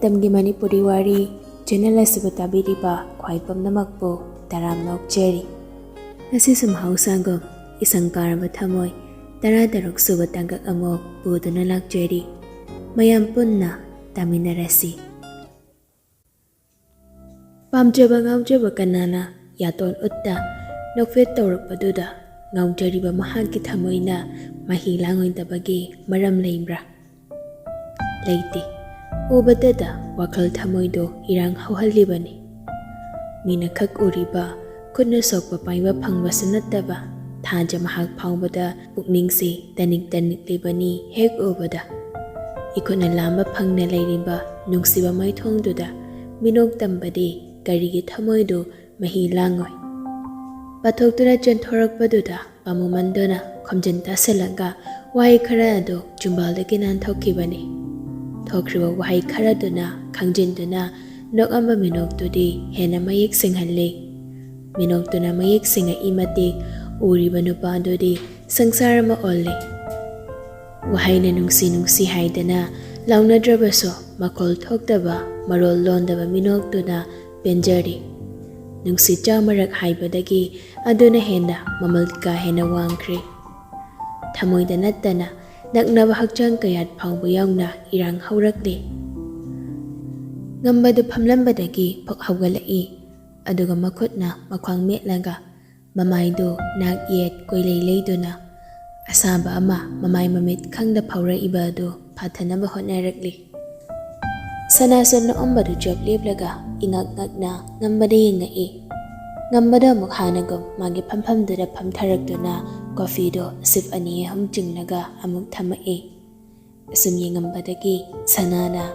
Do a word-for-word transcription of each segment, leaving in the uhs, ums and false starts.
ꯃꯇꯝꯒꯤ ꯃꯅꯤꯄꯨꯔꯤ ꯋꯥꯔꯤ ꯆꯦꯅꯦꯜ ꯑꯁꯤꯕꯨ ꯇꯥꯕꯤꯔꯤꯕ ꯈ꯭ꯋꯥꯏ ꯄꯨꯝꯅꯃꯛꯄꯨ ꯇꯔꯥꯝꯅ ꯑꯣꯛꯆꯔꯤ꯫ ꯉꯁꯤꯁꯨ ꯃꯍꯧꯁꯥꯒꯨꯝ ꯏꯁꯪ ꯀꯥꯔꯕ ꯊꯃꯣꯏ ꯇꯔꯥꯇꯔꯨꯛ ꯁꯨꯕ ꯇꯥꯡꯀꯛ ꯑꯃꯨꯛ ꯄꯨꯗꯨꯅ ꯂꯥꯛꯆꯔꯤ꯫ ꯃꯌꯥꯝ ꯄꯨꯟꯅ ꯇꯥꯃꯤꯟꯅꯔꯁꯤ꯫ ꯄꯥꯝꯖꯕ ꯉꯥꯎꯖꯕ ꯀꯅꯥꯅ ꯌꯥꯇꯣꯟ ꯎꯠꯇ ꯅꯣꯛꯐꯦꯠ ꯇꯧꯔꯛꯄꯗꯨꯗ ꯉꯥꯎꯖꯔꯤꯕ ꯃꯍꯥꯛꯀꯤ ꯊꯃꯣꯏꯅ ꯃꯍꯤ ꯂꯥꯡꯉꯣꯏꯗꯕꯒꯤ ꯃꯔꯝ ꯂꯩꯕ꯭ꯔꯥ? ꯂꯩꯇꯦ꯫ ꯎꯕꯗꯗ ꯋꯥꯈꯜ ꯊꯃꯣꯏꯗꯣ ꯏꯔꯥꯡ ꯍꯧꯍꯜꯂꯤꯕꯅꯤ꯫ ꯃꯤꯅ ꯈꯛ ꯎꯔꯤꯕ, ꯈꯨꯠꯅ ꯁꯣꯛꯄ ꯄꯥꯏꯕ ꯐꯪꯕꯁꯨ ꯅꯠꯇꯕ ꯊꯥꯖ ꯃꯍꯥꯛ ꯐꯥꯎꯕꯗ ꯄꯨꯛꯅꯤꯡꯁꯤ ꯇꯅꯤꯛ ꯇꯅꯤꯛꯂꯤꯕꯅꯤ ꯍꯦꯛ ꯎꯕꯗ꯫ ꯏꯈꯨꯠꯅ ꯂꯥꯝꯕ ꯐꯪꯅ ꯂꯩꯔꯤꯕ ꯅꯨꯡꯁꯤꯕ ꯃꯥꯏꯊꯣꯡꯗꯨꯗ ꯃꯤꯅꯣꯛ ꯇꯝꯕꯗꯤ ꯀꯔꯤꯒꯤ ꯊꯃꯣꯏꯗꯨ ꯃꯍꯤ ꯂꯥꯡꯉꯣꯏ? ꯄꯥꯊꯣꯛꯇꯨꯅ ꯆꯦꯟꯊꯣꯔꯛꯄꯗꯨꯗ ꯄꯥꯃꯨꯃꯟꯗꯨꯅ ꯈꯣꯝꯖꯤꯟ ꯇꯥꯁꯤꯜꯂꯒ ꯋꯥꯍꯩ ꯈꯔ ꯑꯗꯨ ꯆꯨꯝꯕꯥꯜꯗꯒꯤ ꯅꯥꯟꯊꯣꯛꯈꯤꯕꯅꯤ꯫ ꯊꯣꯛꯈ꯭ꯔꯤꯕ ꯋꯥꯍꯩ ꯈꯔꯗꯨꯅ ꯈꯪꯖꯤꯟꯗꯨꯅ ꯅꯣꯛꯑꯝꯕ ꯃꯤꯅꯣꯛꯇꯨꯗꯤ ꯍꯦꯟꯅ ꯃꯌꯦꯛ ꯁꯦꯡꯍꯜꯂꯤ꯫ ꯃꯤꯅꯣꯛꯇꯨꯅ ꯃꯌꯦꯛ ꯁꯦꯡꯉꯛꯏ ꯃꯇꯤꯛ ꯎꯔꯤꯕ ꯅꯨꯄꯥꯗꯨꯗꯤ ꯁꯪꯁꯥꯔ ꯑꯃ ꯑꯣꯜꯂꯤ꯫ ꯋꯥꯍꯩꯅ ꯅꯨꯡꯁꯤ ꯅꯨꯡꯁꯤ ꯍꯥꯏꯗꯅ ꯂꯥꯎꯅꯗ꯭ꯔꯕꯁꯨ ꯃꯈꯣꯜ ꯊꯣꯛꯇꯕ, ꯃꯔꯣꯜ ꯂꯣꯟꯗꯕ ꯃꯤꯅꯣꯛꯇꯨꯅ ꯄꯦꯟꯖꯔꯤ꯫ ꯅꯨꯡꯁꯤꯠ ꯆꯥꯎꯃꯔꯛ ꯍꯥꯏꯕꯗꯒꯤ ꯑꯗꯨꯅ ꯍꯦꯟꯅ ꯃꯃꯜ ꯀꯥ ꯍꯦꯟꯅ ꯋꯥꯡꯈ꯭ꯔꯦ꯫ ꯊꯃꯣꯏꯗ ꯅꯠꯇꯅ ꯅꯛꯅꯕ ꯍꯛꯆꯥꯡ ꯀꯌꯥꯠ ꯐꯥꯎꯕ ꯌꯥꯎꯅ ꯏꯔꯥꯡ ꯍꯧꯔꯛꯂꯤ꯫ ꯉꯝꯕꯗꯨ ꯐꯝꯂꯝꯕꯗꯒꯤ ꯐꯛ ꯍꯧꯒꯠꯂꯛꯏ꯫ ꯑꯗꯨꯒ ꯃꯈꯨꯠꯅ ꯃꯈ꯭ꯋꯥꯡ ꯃꯦꯠꯂꯒ ꯃꯃꯥꯏꯗꯨ ꯅꯥꯛ ꯌꯦꯠ ꯀꯣꯏꯂꯩ ꯂꯩꯗꯨꯅ ꯑꯁꯥꯕ ꯑꯃ ꯃꯃꯥꯏ ꯃꯃꯤꯠ ꯈꯪꯗ ꯐꯥꯎꯔꯛꯏꯕ ꯑꯗꯨ ꯐꯥꯊꯅꯕ ꯍꯣꯠꯅꯔꯛꯂꯤ꯫ ꯁꯅꯥꯁꯨ ꯅꯣꯛꯑꯝꯕꯗꯨ ꯆꯞ ꯂꯦꯞꯂꯒ ꯏꯉꯛ ꯉꯛꯅ ꯉꯝꯕꯗ ꯌꯦꯡꯉꯛꯏ꯫ ꯉꯝꯕꯗ ꯑꯃꯨꯛ ꯍꯥꯟꯅꯒꯨꯝ ꯃꯥꯒꯤ ꯐꯝꯐꯝꯗꯨꯗ ꯐꯝꯊꯔꯛꯇꯨꯅ ꯀꯣꯐꯤꯗꯣ ꯁꯤꯞ ꯑꯅꯤ ꯑꯍꯨꯝ ꯆꯤꯡꯂꯒ ꯑꯃꯨꯛ ꯊꯝꯃꯛꯏ꯫ ꯑꯁꯨꯝ ꯌꯦꯡꯉꯝꯕꯗꯒꯤ ꯁꯅꯥꯅ,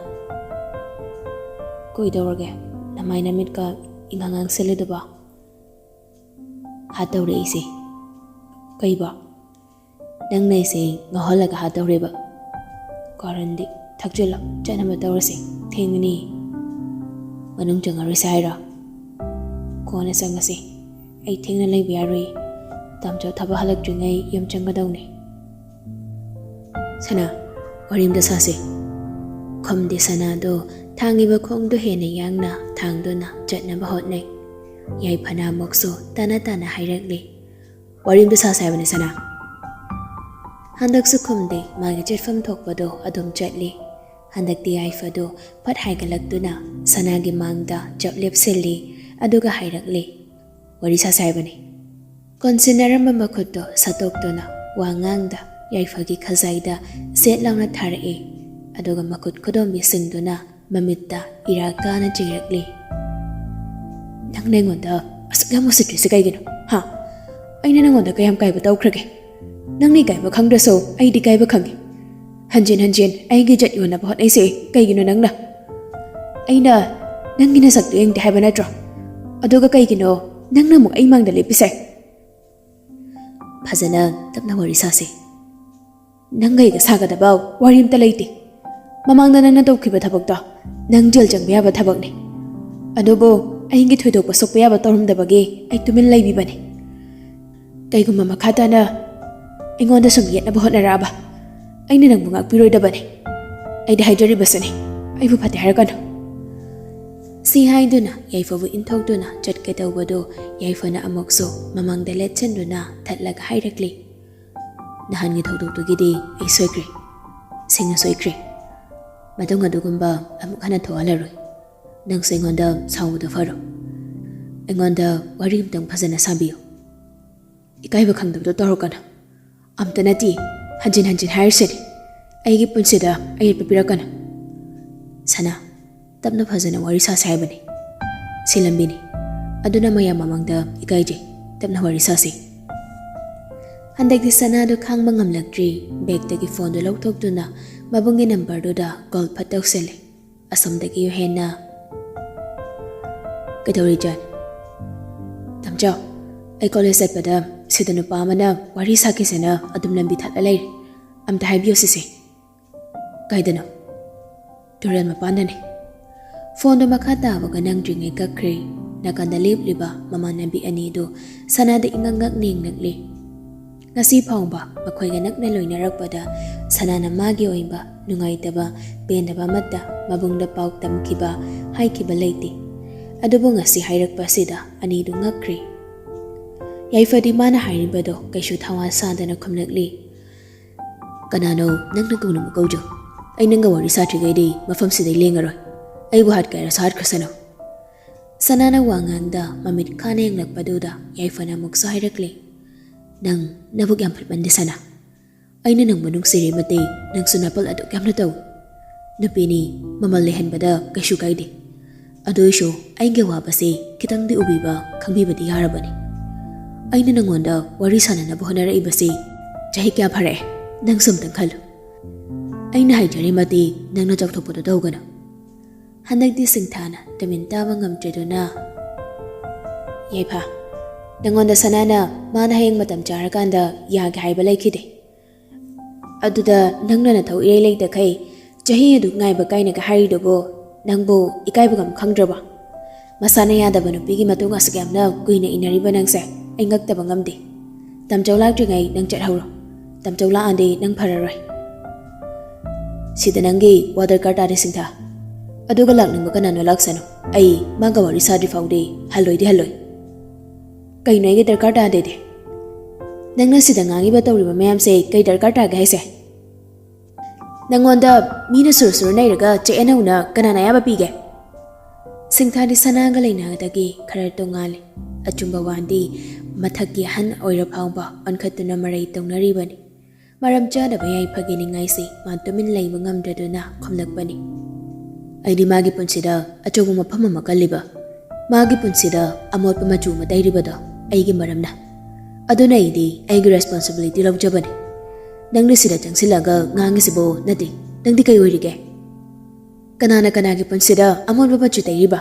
"ꯀꯣꯏꯗꯧꯔꯒꯦ? ꯅꯃꯥꯏ ꯅꯃꯤꯠꯀ ꯏꯉꯥꯡ ꯉꯥꯡꯁꯤꯜꯂꯤꯗꯨꯕꯣ?" ꯍꯥ ꯇꯧꯔꯛꯏꯁꯦ꯫ "ꯀꯩꯕꯣ?" "ꯅꯪꯅ ꯑꯩꯁꯦ ꯉꯥꯎꯍꯜꯂꯒ ꯍꯥ ꯇꯧꯔꯦꯕ꯫ ꯀꯥꯔꯟꯗꯤ꯫ ꯊꯛꯆꯤꯜꯂꯣ, ꯆꯠꯅꯕ ꯇꯧꯔꯁꯦ, ꯊꯦꯡꯉꯅꯤ꯫" "ꯃꯅꯨꯡ ꯆꯪꯉꯔꯣꯏꯁꯦ ꯍꯥꯏꯔꯣ?" "ꯀꯣꯟꯅ ꯆꯪꯉꯁꯦ꯫ ꯑꯩ ꯊꯦꯡꯅ ꯂꯩꯕ ꯌꯥꯔꯣꯏ꯫ ꯇꯥꯝꯆꯧ ꯊꯕꯛ ꯍꯜꯂꯛꯇ꯭ꯔꯤꯉꯩ ꯌꯨꯝ ꯆꯪꯒꯗꯧꯅꯤ꯫" "ꯁꯅꯥ, ꯋꯥꯔꯤ ꯑꯝꯇ ꯁꯥꯁꯦ꯫" ꯈꯨꯝꯗꯦ ꯁꯅꯥꯗꯣ ꯊꯥꯡꯉꯤꯕ ꯈꯣꯡꯗꯨ ꯍꯦꯟꯅ ꯌꯥꯡꯅ ꯊꯥꯡꯗꯨꯅ ꯆꯠꯅꯕ ꯍꯣꯠꯅꯩ꯫ ꯌꯥꯏꯐꯅ ꯑꯃꯨꯛꯁꯨ ꯇꯥꯅ ꯇꯥꯅ ꯍꯥꯏꯔꯛꯂꯤ, "ꯋꯥꯔꯤ ꯑꯃꯇ ꯁꯥꯁꯦ ꯍꯥꯏꯕꯅꯤ ꯁꯅꯥ꯫ ꯍꯟꯗꯛꯁꯨ ꯈꯨꯝꯗꯦ, ꯃꯥꯒꯤ ꯆꯠꯐꯝ ꯊꯣꯛꯄꯗꯣ ꯑꯗꯨꯝ ꯆꯠꯂꯤ꯫ ꯍꯟꯗꯛꯇꯤ ꯌꯥꯏꯐꯗꯨ ꯐꯠ ꯍꯥꯏꯒꯠꯂꯛꯇꯨꯅ ꯁꯅꯥꯒꯤ ꯃꯥꯡꯗ ꯆꯞ ꯂꯦꯞꯁꯤꯜꯂꯤ, ꯑꯗꯨꯒ ꯍꯥꯏꯔꯛꯂꯤ, "ꯋꯥꯔꯤ ꯁꯥꯁꯦ ꯍꯥꯏꯕꯅꯤ"꯫ ꯀꯣꯟꯁꯤꯟꯅꯔꯝꯕ ꯃꯈꯨꯠꯇꯣ ꯁꯠꯇꯣꯛꯇꯨꯅ ꯋꯥ ꯉꯥꯡꯗ ꯌꯥꯏꯐꯒꯤ ꯈꯖꯥꯏꯗ ꯁꯦꯠ ꯂꯥꯎꯅ ꯊꯥꯔꯛꯏ, ꯑꯗꯨꯒ ꯃꯈꯨꯠ ꯈꯨꯗꯣꯝꯕꯤꯁꯤꯡꯗꯨꯅ ꯃꯃꯤꯠꯇ ꯏꯔꯥ ꯀꯥꯅ ꯆꯤꯡꯂꯛꯂꯤ꯫ "ꯅꯪꯅ ꯑꯩꯉꯣꯟꯗ ꯑꯁꯨꯛ ꯌꯥꯝ ꯎꯁꯤꯠꯇ꯭ꯔꯤꯁꯦ ꯀꯩꯒꯤꯅꯣ? ꯍꯥ? ꯑꯩꯅ ꯅꯪꯉꯣꯟꯗ ꯀꯌꯥꯝ ꯀꯥꯏꯕ ꯇꯧꯈ꯭ꯔꯒꯦ? ꯅꯪꯅ ꯏꯀꯥꯏꯕ ꯈꯪꯗ꯭ꯔꯁꯨ ꯑꯩꯗꯤ ꯏꯀꯥꯏꯕ ꯈꯪꯉꯤ꯫ ꯍꯟꯖꯤꯟ ꯍꯟꯖꯤꯟ ꯑꯩꯒꯤ ꯏꯖꯠ ꯌꯣꯟꯅꯕ ꯍꯣꯠꯅꯩꯁꯦ ꯀꯩꯒꯤꯅꯣ ꯅꯪꯅ? ꯑꯩꯅ ꯅꯪꯒꯤ ꯅꯁꯛꯇꯨ ꯌꯦꯡꯗꯦ ꯍꯥꯏꯕ ꯅꯠꯇ꯭ꯔꯣ? ꯑꯗꯨꯒ ꯀꯩꯒꯤꯅꯣ ꯅꯪꯅ ꯑꯃꯨꯛ ꯑꯩ ꯃꯥꯡꯗ ꯂꯦꯞꯄꯤꯁꯦ?" "ꯐꯖꯅ ꯇꯞꯅ ꯋꯥꯔꯤ ꯁꯥꯁꯦ꯫ ꯅꯪꯒ ꯑꯩꯒ ꯁꯥꯒꯗꯕ ꯋꯥꯔꯤ ꯑꯝꯇ ꯂꯩꯇꯦ꯫ ꯃꯃꯥꯡꯗ ꯅꯪꯅ ꯇꯧꯈꯤꯕ ꯊꯕꯛꯇꯣ ꯅꯪ ꯖꯦꯜ ꯆꯪꯕ ꯌꯥꯕ ꯊꯕꯛꯅꯤ꯫ ꯑꯗꯨꯕꯨ ꯑꯩꯒꯤ ꯊꯣꯏꯗꯣꯛꯄ ꯁꯣꯛꯄ ꯌꯥꯕ ꯇꯧꯔꯝꯗꯕꯒꯤ ꯑꯩ ꯇꯨꯃꯤꯟ ꯂꯩꯕꯤꯕꯅꯤ꯫ ꯀꯩꯒꯨꯝꯕ ꯃꯈꯥ ꯇꯥꯅ ꯑꯩꯉꯣꯟꯗ ꯁꯨꯝ ꯌꯦꯠꯅꯕ ꯍꯣꯠꯅꯔꯛꯑꯕ ꯑꯩꯅ ꯅꯪꯕꯨ ꯉꯥꯛꯄꯤꯔꯣꯏꯗꯕꯅꯤ꯫ ꯑꯩꯗꯤ ꯍꯥꯏꯖꯔꯤꯕꯁꯤꯅꯤ, ꯑꯩꯕꯨ ꯐꯠꯇꯦ ꯍꯥꯏꯔꯛꯀꯅꯨ"꯫ ꯁꯤ ꯍꯥꯏꯗꯨꯅ ꯌꯥꯏꯐꯕꯨ ꯏꯟꯊꯣꯛꯇꯨꯅ ꯆꯠꯀꯦ ꯇꯧꯕꯗꯨ ꯌꯥꯏꯐꯅ ꯑꯃꯨꯛꯁꯨ ꯃꯃꯥꯡꯗ ꯂꯦꯞꯁꯤꯟꯗꯨꯅ ꯊꯠꯂꯒ ꯍꯥꯏꯔꯛꯂꯤ, "ꯅꯍꯥꯟꯒꯤ ꯊꯧꯗꯣꯛꯇꯨꯒꯤꯗꯤ ꯑꯩ ꯁꯣꯏꯈ꯭ꯔꯦ, ꯁꯦꯡꯅ ꯁꯣꯏꯈ꯭ꯔꯦ꯫ ꯃꯇꯨꯡ ꯑꯗꯨꯒꯨꯝꯕ ꯑꯃꯨꯛ ꯍꯟꯅ ꯊꯣꯛꯍꯜꯂꯔꯣꯏ꯫ ꯅꯪꯁꯨ ꯑꯩꯉꯣꯟꯗ ꯁꯥꯎꯕꯗꯣ ꯐꯔꯣ꯫ ꯑꯩꯉꯣꯟꯗ ꯋꯥꯔꯤ ꯑꯃꯇꯪ ꯐꯖꯅ ꯁꯥꯕꯤꯌꯨ꯫ ꯏꯀꯥꯏꯕ ꯈꯪꯗꯕꯗꯣ ꯇꯧꯔꯛꯀꯅꯨ꯫ ꯑꯝꯇ ꯅꯠꯇꯦ, ꯍꯟꯖꯤꯟ ꯍꯟꯖꯤꯟ ꯍꯥꯏꯔꯤꯁꯤꯅꯤ, ꯑꯩꯒꯤ ꯄꯨꯟꯁꯤꯗ ꯑꯌꯦꯠꯄ ꯄꯤꯔꯛꯀꯅꯨ꯫ ꯁꯅꯥ, ꯇꯞꯅ ꯐꯖꯅ ꯋꯥꯔꯤ ꯁꯥꯁꯦ ꯍꯥꯏꯕꯅꯤ꯫ ꯁꯤ ꯂꯝꯕꯤꯅꯤ, ꯑꯗꯨꯅ ꯃꯌꯥꯝ ꯃꯃꯥꯡꯗ ꯏꯀꯥꯏꯖꯩ꯫ ꯇꯞꯅ ꯋꯥꯔꯤ ꯁꯥꯁꯤ"꯫ ꯍꯟꯗꯛꯇꯤ ꯁꯅꯥꯗꯨ ꯈꯥꯡꯕ ꯉꯝꯂꯛꯇ꯭ꯔꯤ꯫ ꯕꯦꯒꯇꯒꯤ ꯐꯣꯟꯗꯨ ꯂꯧꯊꯣꯛꯇꯨꯅ ꯃꯕꯨꯡꯒꯤ ꯅꯝꯕꯔꯗꯨꯗ ꯀꯣꯜ ꯐꯠ ꯇꯧꯁꯜꯂꯦ꯫ ꯑꯁꯣꯝꯗꯒꯤ ꯌꯨꯍꯦꯟꯅ, "ꯀꯩꯗꯧꯔꯤ ꯖꯥꯠ? ꯇꯝꯆꯧ, ꯑꯩ ꯀꯣꯂꯦꯖ ꯆꯠꯄꯗ ꯁꯤꯗ ꯅꯨꯄꯥ ꯑꯃꯅ ꯋꯥꯔꯤ ꯁꯥꯈꯤꯁꯦꯅ ꯑꯗꯨꯝ ꯂꯝꯕꯤ ꯊꯠꯂ ꯂꯩꯔꯦ꯫ ꯑꯝꯇ ꯍꯥꯏꯕꯤꯌꯨ ꯁꯤꯁꯦ"꯫ "ꯀꯥꯏꯗꯅꯣ?" "ꯇꯨꯔꯦꯜ ꯃꯄꯥꯟꯗꯅꯤ"꯫ ꯐꯣꯟꯗꯣ ꯃꯈꯥ ꯇꯥꯕꯒ ꯅꯝꯗ꯭ꯔꯤꯉꯩ ꯀꯛꯈ꯭ꯔꯦ꯫ ꯅꯥꯀꯟꯗ ꯂꯦꯞꯂꯤꯕ ꯃꯃꯥꯟꯅꯕꯤ ꯑꯅꯤꯗꯨ ꯁꯅꯥꯗ ꯏꯉꯛ ꯉꯛꯅ ꯌꯦꯡꯂꯛꯂꯤ꯫ ꯉꯁꯤ ꯐꯥꯎꯕ ꯃꯈꯣꯏꯒ ꯅꯛꯅ ꯂꯣꯏꯅꯔꯛꯄꯗ ꯁꯅꯥꯅ ꯃꯥꯒꯤ ꯑꯣꯏꯕ ꯅꯨꯡꯉꯥꯏꯇꯕ, ꯄꯦꯟꯗꯕ ꯑꯃꯠꯇ ꯃꯕꯨꯡꯗ ꯄꯥꯎ ꯇꯝꯈꯤꯕ, ꯍꯥꯏꯈꯤꯕ ꯂꯩꯇꯦ꯫ ꯑꯗꯨꯕꯨ ꯉꯁꯤ ꯍꯥꯏꯔꯛꯄ ꯑꯁꯤꯗ ꯑꯅꯤꯗꯨ ꯉꯛꯈ꯭ꯔꯦ꯫ ꯌꯥꯏꯐꯗꯤ ꯃꯥꯅ ꯍꯥꯏꯔꯤꯕꯗꯣ ꯀꯩꯁꯨ ꯊꯋꯥ ꯁꯥꯗꯅ ꯈꯨꯝꯂꯛꯂꯤ꯫ "ꯀꯅꯥꯅꯣ ꯅꯪꯅ ꯀꯧꯅꯤꯡꯕ ꯀꯧꯖꯧ꯫ ꯑꯩ ꯅꯪꯒ ꯋꯥꯔꯤ ꯁꯥꯗ꯭ꯔꯤꯉꯩꯗꯤ ꯃꯐꯝꯁꯤꯗꯩ ꯂꯦꯡꯉꯔꯣꯏ꯫ ꯑꯩꯕꯨ ꯍꯥꯠꯀꯦ ꯍꯥꯏꯔꯁꯨ ꯍꯥꯠꯈ꯭ꯔꯁꯅꯨ꯫" ꯁꯅꯥꯅ ꯋꯥ ꯉꯥꯡꯗ ꯃꯃꯤꯠ ꯈꯥꯅ ꯌꯦꯡꯂꯛꯄꯗꯨꯗ ꯌꯥꯏꯐꯅ ꯑꯃꯨꯛꯁꯨ ꯍꯥꯏꯔꯛꯂꯦ, "ꯅꯪ ꯅꯕꯨꯛ ꯌꯥꯝ ꯐꯠꯃꯟꯗꯦ ꯁꯅꯥ꯫ ꯑꯩꯅ ꯅꯪꯕꯨ ꯅꯨꯡꯁꯤꯔꯤꯃꯗꯤ ꯅꯪꯁꯨ ꯅꯥꯄꯜ ꯑꯗꯨꯛ ꯌꯥꯝꯅ ꯇꯧ꯫ ꯅꯨꯄꯤꯅꯤ, ꯃꯃꯜ ꯂꯩꯍꯟꯕꯗ ꯀꯩꯁꯨ ꯀꯥꯏꯗꯦ꯫ ꯑꯗꯨ ꯑꯣꯏꯁꯨ ꯑꯩꯒꯤ ꯑꯋꯥꯕꯁꯦ ꯈꯤꯇꯪꯗꯤ ꯎꯕꯤꯕ, ꯈꯪꯕꯤꯕꯗꯤ ꯌꯥꯔꯕꯅꯤ꯫ ꯑꯩꯅ ꯅꯪꯉꯣꯟꯗ ꯋꯥꯔꯤ ꯁꯥꯟꯅꯅꯕ ꯍꯣꯠꯅꯔꯛꯏꯕꯁꯤ ꯆꯍꯤ ꯀꯌꯥ ꯐꯥꯔꯛꯑꯦ? ꯅꯪꯁꯨ ꯑꯝꯇꯪ ꯈꯜꯂꯨ꯫ ꯑꯩꯅ ꯍꯥꯏꯖꯔꯤꯃꯗꯤ ꯅꯪꯅ ꯆꯥꯎꯊꯣꯛꯄꯗꯣ ꯇꯧꯒꯅꯨ꯫" ꯍꯟꯗꯛꯇꯤ ꯁꯤꯡꯊꯥꯅ ꯇꯨꯃꯤꯟ ꯇꯥꯕ ꯉꯝꯗ꯭ꯔꯗꯨꯅ, "ꯌꯥꯏꯐ, ꯅꯪꯉꯣꯟꯗ ꯁꯅꯥꯅ ꯃꯥꯅ ꯍꯌꯦꯡ ꯃꯇꯝ ꯆꯥꯔꯀꯥꯟꯗ ꯌꯥꯒꯦ ꯍꯥꯏꯕ ꯂꯩꯈꯤꯗꯦ꯫ ꯑꯗꯨꯗ ꯅꯪꯅ ꯅꯊꯧ ꯏꯔꯩ ꯂꯩꯇꯈꯩ ꯆꯍꯤ ꯑꯗꯨꯛ ꯉꯥꯏꯕ ꯀꯥꯏꯅꯒ ꯍꯥꯏꯔꯤꯗꯨꯕꯨ ꯅꯪꯕꯨ ꯏꯀꯥꯏꯕꯒ ꯑꯃ ꯈꯪꯗ꯭ꯔꯕ? ꯃꯁꯥꯅ ꯌꯥꯗꯕ ꯅꯨꯄꯤꯒꯤ ꯃꯇꯨꯡ ꯑꯁꯨꯛ ꯌꯥꯝꯅ ꯀꯨꯏꯅ ꯏꯟꯅꯔꯤꯕ ꯅꯪꯁꯦ ꯑꯩ ꯉꯛꯇꯕ ꯉꯝꯗꯦ꯫ ꯇꯝꯆꯧ ꯂꯥꯛꯇ꯭ꯔꯤꯉꯩ ꯅꯪ ꯆꯠꯍꯧꯔꯣ꯫ ꯇꯝꯆꯧ ꯂꯥꯛꯑꯗꯤ ꯅꯪ ꯐꯔꯔꯣꯏ꯫ ꯁꯤꯗ ꯅꯪꯒꯤ ꯋꯥ ꯗꯔꯀꯥꯔ ꯇꯥꯗꯦ ꯁꯤꯡꯊꯥ꯫ ꯑꯗꯨꯒ ꯂꯥꯛꯅꯤꯡꯕ ꯀꯅꯥꯅꯣ ꯂꯥꯛꯁꯅꯨ꯫ ꯑꯩ ꯃꯥꯒ ꯋꯥꯔꯤ ꯁꯥꯗ꯭ꯔꯤ ꯐꯥꯎꯗꯤ ꯍꯜꯂꯣꯏꯗꯤ ꯍꯜꯂꯣꯏ꯫ ꯀꯩꯅꯣ ꯑꯩꯒꯤ ꯗꯔꯀꯥꯔ ꯇꯥꯗꯦꯗꯤ? ꯅꯪꯅ ꯁꯤꯗ ꯉꯥꯡꯉꯤꯕ ꯇꯧꯔꯤꯕ ꯃꯌꯥꯝꯁꯦ ꯀꯩ ꯗꯔꯀꯥꯔ ꯇꯥꯒꯦ ꯍꯥꯏꯁꯦ? ꯅꯪꯉꯣꯟꯗ ꯃꯤꯅ ꯁꯨꯔ ꯁꯨꯔ ꯅꯩꯔꯒ ꯆꯌꯦꯠꯅꯧꯅ ꯀꯅꯥꯅ ꯑꯌꯥꯕ ꯄꯤꯒꯦ?" ꯁꯤꯡꯊꯥꯗꯤ ꯁꯅꯥꯒ ꯂꯩꯅꯒꯗꯒꯤ ꯈꯔ ꯇꯣꯉꯥꯜꯂꯤ꯫ ꯑꯆꯨꯝꯕ ꯋꯥꯗꯤ ꯃꯊꯛꯀꯤ ꯑꯍꯟ ꯑꯣꯏꯔ ꯐꯥꯎꯕ ꯑꯣꯟꯈꯠꯇꯨꯅ ꯃꯔꯩ ꯇꯧꯅꯔꯤꯕꯅꯤ꯫ ꯃꯔꯝ ꯆꯥꯗꯕ ꯌꯥꯏꯐꯒꯤ ꯅꯤꯡꯉꯥꯏꯁꯤ ꯃꯥ ꯇꯨꯃꯤꯟ ꯂꯩꯕ ꯉꯝꯗ꯭ꯔꯗꯨꯅ ꯈꯨꯝꯂꯛꯄꯅꯤ꯫ "ꯑꯩꯗꯤ ꯃꯥꯒꯤ ꯄꯨꯟꯁꯤꯗ ꯑꯆꯧꯕ ꯃꯐꯝ ꯑꯃ ꯀꯜꯂꯤꯕ, ꯃꯥꯒꯤ ꯄꯨꯟꯁꯤꯗ ꯑꯃꯣꯠꯄ ꯃꯆꯨ ꯑꯃ ꯇꯩꯔꯤꯕꯗꯣ ꯑꯩꯒꯤ ꯃꯔꯝꯅ꯫ ꯑꯗꯨꯅ ꯑꯩꯗꯤ ꯑꯩꯒꯤ ꯔꯦꯁꯄꯣꯟꯁꯤꯕꯤꯂꯤꯇꯤ ꯂꯧꯖꯕꯅꯤ꯫ ꯅꯪꯅ ꯁꯤꯗ ꯆꯪꯁꯤꯜꯂꯒ ꯉꯥꯡꯉꯤꯁꯤꯕꯨ ꯅꯠꯇꯦ, ꯅꯪꯗꯤ ꯀꯩ ꯑꯣꯏꯔꯤꯒꯦ? ꯀꯅꯥꯅ ꯀꯅꯥꯒꯤ ꯄꯨꯟꯁꯤꯗ ꯑꯃꯣꯠꯄ ꯃꯆꯨ ꯇꯩꯔꯤꯕ?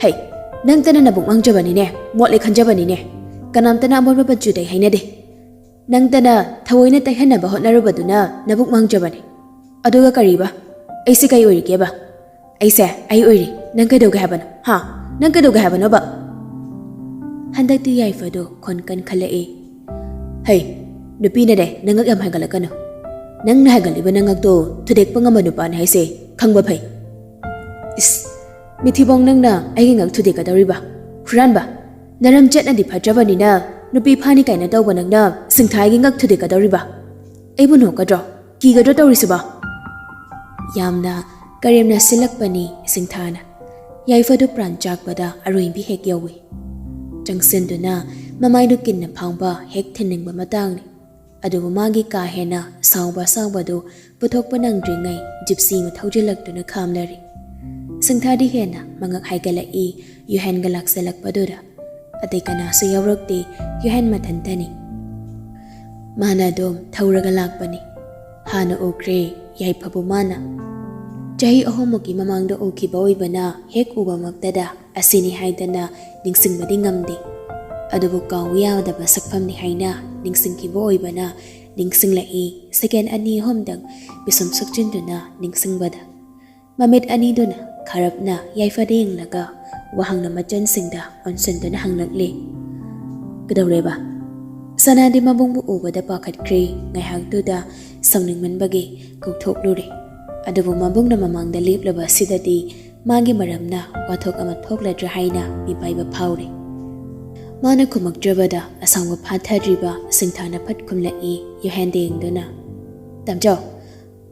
ꯍꯩ, ꯅꯪꯇꯅ ꯅꯕꯨꯛ ꯃꯥꯡꯖꯕꯅꯤꯅꯦ, ꯃꯣꯠꯂꯦ ꯈꯟꯖꯕꯅꯤꯅꯦ꯫ ꯀꯅꯥꯝꯇꯅ ꯑꯃꯣꯠꯄ ꯃꯆꯨ ꯇꯩ ꯍꯥꯏꯅꯗꯦ꯫ ꯅꯪꯇꯅ ꯊꯑꯣꯏꯅ ꯇꯩꯍꯟꯅꯕ ꯍꯣꯠꯅꯔꯨꯕꯗꯨꯅ ꯅꯕꯨꯛ ꯃꯥꯡꯖꯕꯅꯤ꯫ ꯑꯗꯨꯒ ꯀꯔꯤꯕ? ꯑꯩꯁꯦ ꯀꯩ ꯑꯣꯏꯔꯤꯒꯦꯕ? ꯑꯩꯁꯦ ꯑꯩ ꯑꯣꯏꯔꯤ꯫ ꯅꯪ ꯀꯩꯗꯧꯒꯦ ꯍꯥꯏꯕꯅꯣ? ꯍꯥ? ꯅꯪ ꯀꯩꯗꯧꯒꯦ ꯍꯥꯏꯕꯅꯣꯕ?" ꯍꯟꯗꯛꯇꯤ ꯌꯥꯏꯐꯗꯣ ꯈꯣꯟ ꯀꯟꯈꯠꯂꯛꯏ꯫ "ꯍꯩ, "ꯅꯨꯄꯤꯅꯅꯦ, ꯅꯉꯛ ꯌꯥꯝ ꯍꯥꯏꯒꯠꯂꯛꯀꯅꯨ꯫ ꯅꯪꯅ ꯍꯥꯏꯒꯠꯂꯤꯕ ꯅꯉꯛꯇꯣ ꯊꯨꯗꯦꯛꯄ ꯉꯝꯕ ꯅꯨꯄꯥꯅꯤ ꯍꯥꯏꯁꯦ ꯈꯪꯕ ꯐꯩ꯫ ꯏꯁ, ꯃꯤꯊꯤꯕꯣꯡ, ꯅꯪꯅ ꯑꯩꯒꯤ ꯉꯛ ꯊꯨꯗꯦꯛꯀꯗꯧꯔꯤꯕ? ꯍꯨꯔꯥꯟꯕ! ꯅꯔꯝ ꯆꯠꯅꯗꯤ ꯐꯠꯇ꯭ꯔꯕꯅꯤꯅ ꯅꯨꯄꯤ ꯐꯥꯅꯤ ꯀꯥꯏꯅ ꯇꯧꯕ ꯅꯪꯅ ꯁꯤꯡꯊꯥꯒꯤ ꯉꯛ ꯊꯨꯗꯦꯛꯀꯗꯧꯔꯤꯕ? ꯑꯩꯕꯨ ꯅꯣꯛꯀꯗ꯭ꯔꯣ? ꯀꯤꯒꯗ꯭ꯔꯣ ꯇꯧꯔꯤꯁꯤꯕꯣ?" ꯌꯥꯝꯅ ꯀꯔꯦꯝꯅ ꯁꯤꯜꯂꯛꯄꯅꯤ ꯁꯤꯡꯊꯥꯅ꯫ ꯌꯥꯏꯐꯗꯨ ꯄ꯭ꯔꯥꯟ ꯆꯥꯛꯄꯗ ꯑꯔꯣꯏꯕꯤ ꯍꯦꯛ ꯌꯧꯏ꯫ ꯆꯪꯁꯤꯟꯗꯨꯅ ꯃꯃꯥꯏꯗꯨ ꯀꯤꯟꯅ ꯐꯥꯡꯕ ꯍꯦꯛ ꯊꯤꯟꯅꯤꯡꯕ ꯃꯇꯥꯡꯅꯤ꯫ ꯑꯗꯨꯕꯨ ꯃꯥꯒꯤ ꯀꯥ ꯍꯦꯟꯅ ꯁꯥꯎꯕ ꯑꯁꯥꯎꯕꯗꯨ ꯄꯨꯊꯣꯛꯄ ꯅꯪꯗ꯭ꯔꯤꯉꯩ ꯖꯤꯞꯁꯤ ꯑꯃ ꯊꯧꯖꯤꯜꯂꯛꯇꯨꯅ ꯈꯥꯝꯂꯔꯤ꯫ ꯁꯤꯡꯊꯥꯗꯤ ꯍꯦꯟꯅ ꯃꯉꯛ ꯍꯥꯏꯒꯠꯂꯛꯏ, ꯌꯨꯍꯦꯟꯒ ꯂꯥꯛꯆꯜꯂꯛꯄꯗꯨꯗ꯫ ꯑꯇꯩ ꯀꯅꯥꯁꯨ ꯌꯥꯎꯔꯛꯇꯦ, ꯌꯨꯍꯦꯟ ꯃꯊꯟꯇꯅꯤ꯫ ꯃꯥꯅ ꯑꯗꯨꯝ ꯊꯧꯔꯒ ꯂꯥꯛꯄꯅꯤ꯫ ꯍꯥꯟꯅ ꯎꯈ꯭ꯔꯦ ꯌꯥꯏꯐꯕꯨ ꯃꯥꯅ꯫ ꯆꯍꯤ ꯑꯍꯨꯝꯃꯨꯛꯀꯤ ꯃꯃꯥꯡꯗ ꯎꯈꯤꯕ ꯑꯣꯏꯕꯅ ꯍꯦꯛ ꯎꯕꯃꯛꯇꯗ ꯑꯁꯤꯅꯤ ꯍꯥꯏꯗꯅ ꯅꯤꯡꯁꯤꯡꯕꯗꯤ ꯉꯝꯗꯦ꯫ ꯑꯗꯨꯕꯨ ꯀꯥꯎꯕ ꯌꯥꯗꯕ ꯁꯛꯐꯝꯅꯤ ꯍꯥꯏꯅ ꯅꯤꯡꯁꯤꯡꯈꯤꯕ ꯑꯣꯏꯕꯅ ꯅꯤꯡꯁꯤꯡꯂꯛꯏ, ꯁꯦꯀꯦꯟ ꯑꯅꯤ ꯑꯍꯨꯝꯗꯪ ꯄꯤꯁꯨꯝ ꯁꯨꯛꯆꯤꯟꯗꯨꯅ ꯅꯤꯡꯁꯤꯡꯕꯗ꯫ ꯃꯃꯤꯠ ꯑꯅꯤꯗꯨꯅ ꯈꯔꯞꯅ ꯌꯥꯏꯐꯗ ꯌꯦꯡꯂꯒ ꯋꯥꯍꯪꯅ ꯃꯆꯟꯁꯤꯡꯗ ꯑꯣꯟꯁꯤꯟꯗꯨꯅ ꯍꯪꯂꯛꯂꯤ꯫ "ꯀꯩꯗꯧꯔꯦꯕ?" ꯁꯅꯥꯗꯤ ꯃꯕꯨꯡꯕꯨ ꯎꯕꯗ ꯄꯥꯈꯠꯈ꯭ꯔꯦ꯫ ꯉꯥꯏꯍꯥꯛꯇꯨꯗ ꯁꯥꯎꯅꯤꯡꯃꯟꯕꯒꯤ ꯀꯧꯊꯣꯛꯂꯨꯔꯦ꯫ ꯑꯗꯨꯕꯨ ꯃꯕꯨꯡꯅ ꯃꯃꯥꯡꯗ ꯂꯦꯞꯂꯕ ꯑꯁꯤꯗꯗꯤ ꯃꯥꯒꯤ ꯃꯔꯝꯅ ꯋꯥꯊꯣꯛ ꯑꯃ ꯊꯣꯛꯂꯗ꯭ꯔꯥ ꯍꯥꯏꯅ ꯃꯤꯄꯥꯏꯕ ꯐꯥꯎꯔꯦ꯫ ꯃꯥꯅ ꯈꯨꯝꯃꯛꯇ꯭ꯔꯕꯗ ꯑꯁꯥꯎꯕ ꯐꯥꯊꯗ꯭ꯔꯤꯕ ꯁꯤꯡꯊꯥꯅ ꯐꯠ ꯈꯨꯝꯂꯛꯏ, ꯌꯨꯍꯦꯟꯗ ꯌꯦꯡꯗꯨꯅ꯫ "ꯇꯥꯝꯆꯧ,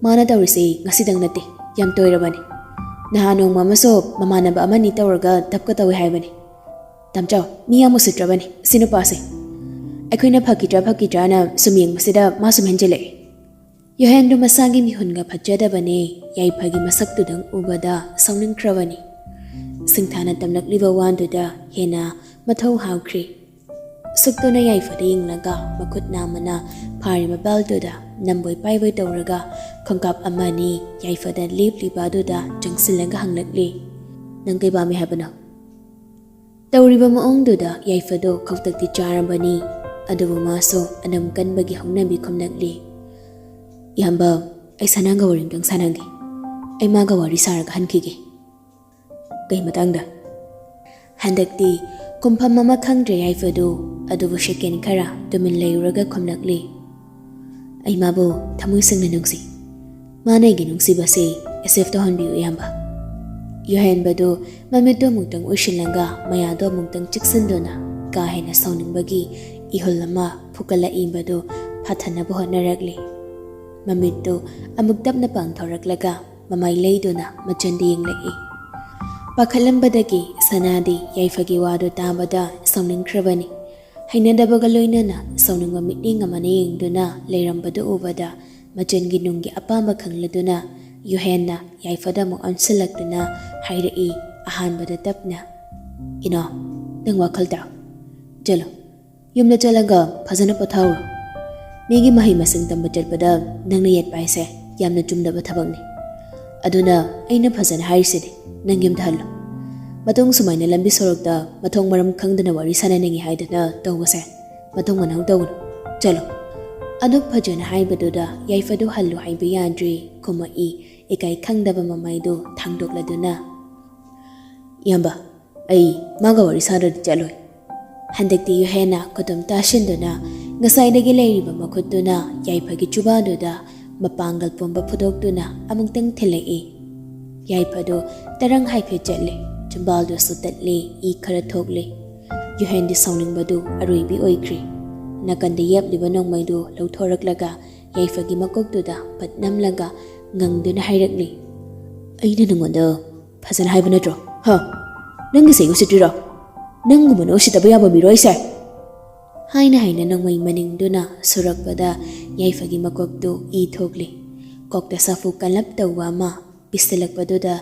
ꯃꯥꯅ ꯇꯧꯔꯤꯁꯤ ꯉꯁꯤꯗꯪ ꯅꯠꯇꯦ, ꯌꯥꯝ ꯇꯣꯏꯔꯕꯅꯤ꯫ ꯅꯍꯥꯟ ꯅꯣꯡꯃ ꯑꯃꯁꯨ ꯃꯃꯥꯟꯅꯕ ꯑꯃꯅꯤ ꯇꯧꯔꯒ ꯗꯞꯀ ꯇꯧꯏ ꯍꯥꯏꯕꯅꯤ꯫ ꯇꯥꯝꯆꯧ, ꯃꯤ ꯌꯥꯝ ꯎꯁꯤꯠꯇ꯭ꯔꯕꯅꯤ ꯁꯤ ꯅꯨꯄꯥꯁꯦ꯫ ꯑꯩꯈꯣꯏꯅ ꯐꯈꯤꯗ꯭ꯔꯥ ꯐꯈꯤꯗ꯭ꯔꯥꯅ ꯁꯨꯝ ꯌꯦꯡꯕꯁꯤꯗ ꯃꯥ ꯁꯨꯝ ꯍꯦꯟꯖꯤꯜꯂꯛꯑꯦ꯫" ꯌꯨꯍꯦꯟꯗꯨ ꯃꯁꯥꯒꯤ ꯃꯤꯍꯨꯟꯒ ꯐꯠꯆꯗꯕꯅꯦ꯫ ꯌꯥꯏꯐꯒꯤ ꯃꯁꯛꯇꯨꯗꯪ ꯎꯕꯗ ꯁꯥꯎꯅꯤꯡꯈ꯭ꯔꯕꯅꯤ꯫ ꯁꯤꯡꯊꯥꯅ ꯇꯝꯂꯛꯂꯤꯕ ꯋꯥꯗꯨꯗ ꯍꯦꯟꯅ ꯃꯊꯧ ꯍꯥꯎꯈ꯭ꯔꯦ꯫ ꯁꯨꯛꯇꯨꯅ ꯌꯥꯏꯐꯗ ꯌꯦꯡꯂꯒ ꯃꯈꯨꯠ ꯅꯥꯝꯃꯅ ꯐꯥꯔꯤꯕ ꯕꯦꯜꯗꯨꯗ ꯅꯝꯕꯣꯏ ꯄꯥꯏꯕꯣꯏ ꯇꯧꯔꯒ ꯈꯣꯡꯀꯥꯞ ꯑꯃ ꯑꯅꯤ ꯌꯥꯏꯐꯗ ꯂꯦꯞꯂꯤꯕ ꯑꯗꯨꯗ ꯆꯪꯁꯤꯜꯂꯒ ꯍꯪꯂꯛꯂꯤ, "ꯅꯪ ꯀꯩ ꯄꯥꯝꯃꯤ ꯍꯥꯏꯕꯅꯣ?" ꯇꯧꯔꯤꯕ ꯃꯑꯣꯡꯗꯨꯗ ꯌꯥꯏꯐꯗꯣ ꯈꯧꯇꯛꯇꯤ ꯆꯥꯔꯕꯅꯤ꯫ ꯑꯗꯨꯕꯨ ꯃꯥꯁꯨ ꯑꯅꯝ ꯀꯟꯕꯒꯤ ꯍꯧꯅꯕꯤ ꯈꯨꯝꯂꯛꯂꯤ, "ꯏꯌꯥꯝꯕ, ꯑꯩ ꯁꯅꯥꯒ ꯋꯥꯔꯤ ꯑꯝꯇꯪ ꯁꯥꯟꯅꯒꯦ꯫ ꯑꯩ ꯃꯥꯒ ꯋꯥꯔꯤ ꯁꯥꯔꯒ ꯍꯟꯈꯤꯒꯦ꯫" "ꯀꯩ ꯃꯇꯥꯡꯗ?" ꯍꯟꯗꯛꯇꯤ ꯈꯨꯝꯐꯝ ꯑꯃ ꯈꯪꯗ꯭ꯔꯦ ꯌꯥꯏꯐꯗꯨ, ꯑꯗꯨꯕꯨ ꯁꯦꯀꯦꯟ ꯈꯔ ꯇꯨꯃꯤꯟ ꯂꯩꯔꯨꯔꯒ ꯈꯨꯝꯂꯛꯂꯤ, ꯑꯩ ꯃꯥꯕꯨ ꯊꯃꯣꯏ ꯁꯦꯡꯅ ꯅꯨꯡꯁꯤ꯫ ꯃꯥꯅ ꯑꯩꯒꯤ ꯅꯨꯡꯁꯤꯕꯁꯤ ꯑꯦꯛꯁꯦꯞ ꯇꯧꯍꯟꯕꯤꯌꯨ, ꯏꯌꯥꯝꯕ꯫ ꯌꯨꯍꯦꯟꯕꯗꯨ ꯃꯃꯤꯠꯇꯨ ꯑꯃꯨꯛꯇꯪ ꯎꯏꯁꯤꯜꯂꯒ ꯃꯌꯥꯗꯨ ꯑꯃꯨꯛꯇꯪ ꯆꯤꯛꯁꯤꯟꯗꯨꯅ ꯀꯥ ꯍꯦꯟꯅ ꯁꯥꯎꯅꯤꯡꯕꯒꯤ ꯏꯍꯨꯜ ꯑꯃ ꯐꯨꯀꯠꯂꯛꯏꯕꯗꯨ ꯐꯥꯊꯅꯕ ꯍꯣꯠꯅꯔꯛꯂꯤ꯫ ꯃꯃꯤꯠꯇꯨ ꯑꯃꯨꯛ ꯇꯞꯅ ꯄꯥꯡꯊꯣꯔꯛꯂꯒ ꯃꯃꯥꯏ ꯂꯩꯗꯨꯅ ꯃꯆꯟꯗ ꯌꯦꯡꯂꯛꯏ꯫ ꯄꯥꯈꯠꯂꯝꯕꯗꯒꯤ ꯁꯅꯥꯗꯤ ꯌꯥꯏꯐꯒꯤ ꯋꯥꯗꯨ ꯇꯥꯕꯗ ꯁꯥꯎꯅꯤꯡꯈ꯭ꯔꯕꯅꯤ꯫ ꯍꯩꯅꯗꯕꯒ ꯂꯣꯏꯅꯅ ꯁꯥꯎꯅꯤꯡꯕ ꯃꯤꯠꯌꯦꯡ ꯑꯃꯅ ꯌꯦꯡꯗꯨꯅ ꯂꯩꯔꯝꯕꯗꯨ ꯎꯕꯗ ꯃꯆꯟꯒꯤ ꯅꯨꯡꯒꯤ ꯑꯄꯥꯝꯕ ꯈꯪꯂꯗꯨꯅ ꯌꯨꯍꯦꯟꯅ ꯌꯥꯏꯐꯗ ꯑꯃꯨꯛ ꯑꯣꯟꯁꯤꯜꯂꯛꯇꯨꯅ ꯍꯥꯏꯔꯛꯏ, ꯑꯍꯥꯟꯕꯗ ꯇꯞꯅ, "ꯏꯅꯥꯎ, ꯅꯪ ꯋꯥꯈꯜ ꯇꯥꯎ꯫ ꯆꯠꯂꯣ, ꯌꯨꯝꯗ ꯆꯠꯂꯒ ꯐꯖꯅ ꯄꯣꯊꯥꯎꯔꯣ꯫ ꯃꯤꯒꯤ ꯃꯍꯩ ꯃꯁꯤꯡ ꯇꯝꯕ ꯆꯠꯄꯗ ꯅꯪꯅ ꯌꯦꯠꯄ ꯍꯥꯏꯁꯦ ꯌꯥꯝꯅ ꯆꯨꯝꯗꯕ ꯊꯕꯛꯅꯤ꯫ ꯑꯗꯨꯅ ꯑꯩꯅ ꯐꯖꯅ ꯍꯥꯏꯔꯤꯁꯤꯅꯤ, ꯅꯪ ꯌꯨꯝꯗ ꯍꯜꯂꯣ꯫ ꯃꯇꯨꯡ ꯁꯨꯃꯥꯏꯅ ꯂꯝꯕꯤ ꯁꯣꯔꯣꯛꯇ ꯃꯊꯣꯡ ꯃꯔꯝ ꯈꯪꯗꯅ ꯋꯥꯔꯤ ꯁꯥꯟꯅꯅꯤꯡꯉꯤ ꯍꯥꯏꯗꯨꯅ ꯇꯧꯕꯁꯦ ꯃꯊꯧ ꯃꯅꯥꯎ ꯇꯧꯒꯅꯨ꯫ ꯆꯠꯂꯣ꯫" ꯑꯗꯨꯛ ꯐꯖꯅ ꯍꯥꯏꯕꯗꯨꯗ ꯌꯥꯏꯐꯗꯨ ꯍꯜꯂꯨ ꯍꯥꯏꯕ ꯌꯥꯗ꯭ꯔꯤ, ꯈꯨꯝꯃꯛꯏ, ꯏꯀꯥꯏ ꯈꯪꯗꯕ ꯃꯃꯥꯏꯗꯨ ꯊꯥꯡꯗꯣꯛꯂꯗꯨꯅ꯫ "ꯏꯌꯥꯝꯕ, ꯑꯩ ꯃꯥꯒ ꯋꯥꯔꯤ ꯁꯥꯗ꯭ꯔꯗꯤ ꯆꯠꯂꯣꯏ꯫" ꯍꯟꯗꯛꯇꯤ ꯌꯨꯍꯦꯟꯅ ꯈꯨꯇꯨꯝ ꯇꯥꯁꯤꯟꯗꯨꯅ ꯉꯁꯥꯏꯗꯒꯤ ꯂꯩꯔꯤꯕ ꯃꯈꯨꯠꯇꯨꯅ ꯌꯥꯏꯐꯒꯤ ꯆꯨꯕꯥꯗꯨꯗ ꯃꯄꯥꯡꯒꯜ ꯄꯨꯝꯕ ꯐꯨꯗꯣꯛꯇꯨꯅ ꯑꯃꯨꯛꯇꯪ ꯊꯤꯜꯂꯛꯏ꯫ ꯌꯥꯏꯐꯗꯨ ꯇꯔꯪ ꯍꯥꯏꯐꯦꯠ ꯆꯠꯂꯤ, ꯆꯨꯝꯕꯥꯜꯗꯨꯁꯨ ꯇꯠꯂꯤ, ꯏ ꯈꯔ ꯊꯣꯛꯂꯤ꯫ ꯌꯨꯍꯦꯟꯗꯤ ꯁꯥꯎꯅꯤꯡꯕꯗꯨ ꯑꯔꯣꯏꯕꯤ ꯑꯣꯏꯈ꯭ꯔꯤ꯫ ꯅꯥꯀꯟꯗ ꯌꯦꯞꯂꯤꯕ ꯅꯣꯡꯃꯩꯗꯨ ꯂꯧꯊꯣꯔꯛꯂꯒ ꯌꯥꯏꯐꯒꯤ ꯃꯀꯣꯛꯇꯨꯗ ꯄꯠ ꯅꯝꯂꯒ ꯉꯪꯗꯨꯅ ꯍꯥꯏꯔꯛꯂꯤ, "ꯑꯩꯅ ꯅꯉꯣꯟꯗ ꯐꯖꯅ ꯍꯥꯏꯕ ꯅꯠꯇ꯭ꯔꯣ? ꯍꯥ? ꯅꯪꯒꯤꯁꯦ ꯑꯩ ꯎꯁꯤꯠꯇ꯭ꯔꯤꯔꯣ? ꯅꯪꯒꯨꯝꯕꯅ ꯎꯁꯤꯠꯇꯕ ꯌꯥꯕ ꯃꯤꯔꯣ ꯑꯩꯁꯦ?" ꯍꯥꯏꯅ ꯍꯥꯏꯅ ꯅꯣꯡꯃꯩ ꯃꯅꯤꯡꯗꯨꯅ ꯁꯨꯔꯛꯄꯗ ꯌꯥꯏꯐꯒꯤ ꯃꯀꯣꯛꯇꯨ ꯏ ꯊꯣꯛꯂꯤ꯫ ꯀꯣꯛꯇ ꯁꯥꯐꯨ ꯀꯜꯂꯞ ꯇꯧꯕ ꯑꯃ ꯄꯤꯁꯤꯜꯂꯛꯄꯗꯨꯗ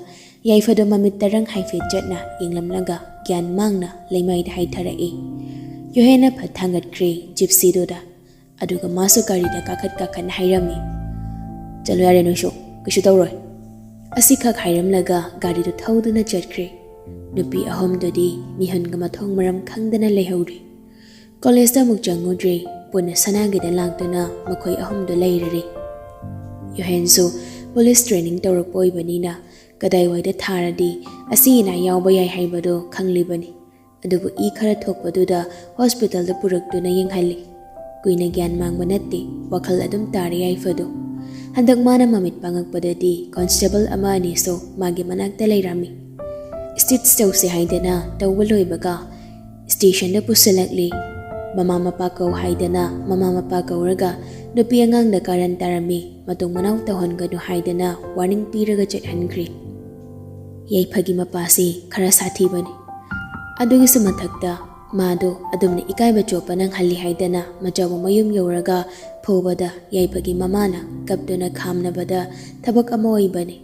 ꯌꯥꯏꯐꯗꯣ ꯃꯃꯤꯠ ꯇꯔꯪ ꯍꯥꯏꯐꯦꯠ ꯆꯠꯅ ꯌꯦꯡꯂꯝꯂꯒ ꯒ꯭ꯌꯥꯟ ꯃꯥꯡꯅ ꯂꯩꯃꯥꯏꯗ ꯍꯥꯏꯊꯔꯛꯏ꯫ ꯌꯨꯍꯦꯟꯅ ꯐꯠ ꯊꯥꯡꯒꯠꯈ꯭ꯔꯦ ꯖꯤꯞꯁꯤꯗꯨꯗ꯫ ꯑꯗꯨꯒ ꯃꯥꯁꯨ ꯒꯥꯔꯤꯗ ꯀꯥꯈꯠ ꯀꯥꯈꯠꯅ ꯍꯥꯏꯔꯝꯃꯤ, "ꯆꯠꯂꯣ ꯌꯥꯔꯦ ꯅꯣꯏꯁꯨ, ꯀꯩꯁꯨ ꯇꯧꯔꯣꯏ꯫" ꯑꯁꯤꯈꯛ ꯍꯥꯏꯔꯝꯂꯒ ꯒꯥꯔꯤꯗꯨ ꯊꯧꯗꯨꯅ ꯆꯠꯈ꯭ꯔꯦ꯫ ꯅꯨꯄꯤ ꯑꯍꯨꯝꯗꯨꯗꯤ ꯃꯤꯍꯨꯟꯒ ꯃꯊꯣꯡ ꯃꯔꯝ ꯈꯪꯗꯅ ꯂꯩꯍꯧꯔꯦ꯫ ꯀꯣꯂꯦꯖꯇ ꯑꯃꯨꯛ ꯆꯪꯉꯨꯗ꯭ꯔꯦ꯫ ꯄꯨꯟꯅ ꯁꯅꯥꯒꯤꯗ ꯂꯥꯛꯇꯨꯅ ꯃꯈꯣꯏ ꯑꯍꯨꯝꯗꯨ ꯂꯩꯔꯔꯦ꯫ ꯌꯨꯍꯦꯟꯁꯨ ꯄꯨꯂꯤꯁ ꯇ꯭ꯔꯦꯅꯤꯡ ꯇꯧꯔꯛꯄ ꯑꯣꯏꯕꯅꯤꯅ ꯀꯗꯥꯏꯋꯥꯏꯗ ꯊꯥꯔꯗꯤ ꯑꯁꯤ ꯑꯅꯥ ꯌꯥꯎꯕ ꯌꯥꯏ ꯍꯥꯏꯕꯗꯨ ꯈꯪꯂꯤꯕꯅꯤ꯫ ꯑꯗꯨꯕꯨ ꯏ ꯈꯔ ꯊꯣꯛꯄꯗꯨꯗ ꯍꯣꯁꯄꯤꯇꯥꯜꯗ ꯄꯨꯔꯛꯇꯨꯅ ꯌꯦꯡꯍꯜꯂꯤ꯫ ꯀꯨꯏꯅ ꯒ꯭ꯌꯥꯟ ꯃꯥꯡꯕ ꯅꯠꯇꯦ, ꯋꯥꯈꯜ ꯑꯗꯨꯝ ꯇꯥꯔꯦ ꯌꯥꯏꯐꯗꯣ꯫ ꯍꯟꯗꯛ ꯃꯥꯅ ꯃꯃꯤꯠ ꯄꯥꯡꯉꯛꯄꯗꯗꯤ ꯀꯣꯟꯁꯇꯦꯕꯜ ꯑꯃ ꯑꯅꯤꯁꯨ ꯃꯥꯒꯤ ꯃꯅꯥꯛꯇ ꯂꯩꯔꯝꯃꯤ꯫ ꯁ꯭ꯇꯤꯆ ꯇꯧꯁꯦ ꯍꯥꯏꯗꯅ ꯇꯧꯕ ꯂꯣꯏꯕꯒ ꯁ꯭ꯇꯦꯁꯟꯗ ꯄꯨꯁꯤꯜꯂꯛꯂꯤ꯫ ꯃꯃꯥ ꯃꯄꯥ ꯀꯧ ꯍꯥꯏꯗꯅ ꯃꯃꯥ ꯃꯄꯥ ꯀꯧꯔꯒ ꯅꯨꯄꯤ ꯑꯉꯥꯡꯗ ꯀꯥꯔꯟ ꯇꯥꯔꯝꯃꯤ꯫ ꯃꯇꯨꯡ ꯃꯅꯥꯎ ꯇꯧꯍꯟꯒꯅꯨ ꯍꯥꯏꯗꯅ ꯋꯥꯔꯅꯤꯡ ꯄꯤꯔꯒ ꯆꯠꯍꯟꯈ꯭ꯔꯦ꯫ ꯌꯥꯏꯐꯒꯤ ꯃꯄꯥꯁꯤ ꯈꯔ ꯁꯥꯊꯤꯕꯅꯤ꯫ ꯑꯗꯨꯒꯤꯁꯨ ꯃꯊꯛꯇ ꯃꯥꯗꯣ ꯑꯗꯨꯝꯅ ꯏꯀꯥꯏꯕ ꯆꯣꯞꯄ ꯅꯪꯍꯜꯂꯤ ꯍꯥꯏꯗꯅ ꯃꯆꯧꯕ ꯃꯌꯨꯝ ꯌꯧꯔꯒ ꯐꯨꯕꯗ ꯌꯥꯏꯐꯒꯤ ꯃꯃꯥꯅ ꯀꯞꯇꯨꯅ ꯈꯥꯝꯅꯕꯗ ꯊꯕꯛ ꯑꯃ ꯑꯣꯏꯕꯅꯤ꯫